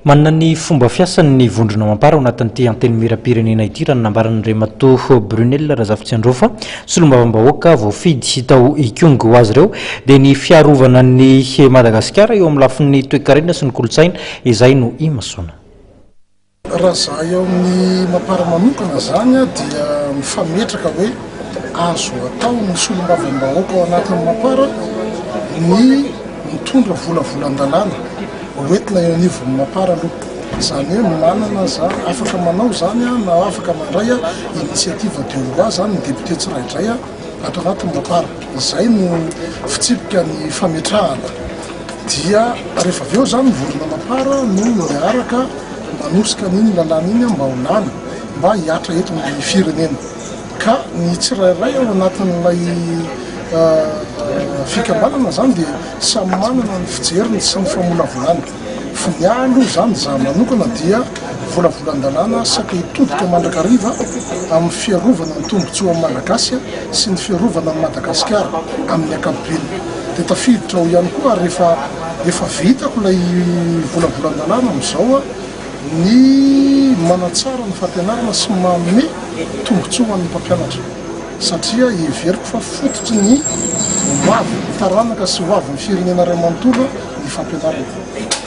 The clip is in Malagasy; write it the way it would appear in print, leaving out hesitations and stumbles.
Manana ny fomba fiasany ny vondrona Mampara ao anatin'ity Antenimierampirenena ity, raha ny nambaran'Andriamatoa Brunelle Razafitsiandraofa, solombavambahoaka voafidy tao Ikongo. Ho azy ireo dia ny fiarovana an'i Madagasikara eo amin'ny lafiny toekarena sy ny kolontsaina izay no imasoana. Raha izahay ao amin'ny Mapar manokana izany dia mifametraka hoe azo atao ny solombavambahoaka ao anatin'ny Mapar ny mitondra volavolan-dalàna hoentina eo anivon'ny Mapar aloha. Izany hoe manana za, afaka manao izany na afaka mandray initiative de loi izany ny député tsiraidray ato anatin'ny Mapar. Izay no fitsipika ny fametrahana. Dia rehefa avy eo izany ny vondrona Mapar no miaraka manosika an'iny lalàna iny mba ho lany, mba hihatra eto amin'ny firenena. Ka ny tsirairay ao anatin'ilay fikambanana izany dia samy manana ny fijeriny sy ny famolavolany. Fa ny ahy aloha izany, izaho manokana dia volavolan-dalàna saika hitodika mandrakariva amin'ny fiarovana ny tombontsoan'ny Malagasy sy ny fiarovana an'i Madagasikara amin'ny ankapobeny. Dia tafiditra ao ihany koa ary efa efa vitako ilay volavolan-dalàna amin'izao ny manatsara ny fampianarana sy manome tombontsoa ho an'ny mpampianatra satria heveriko fa fototry ny ho avin'ny taranaka sy ho avin'ny firenena iray manontolo ny fampianarana.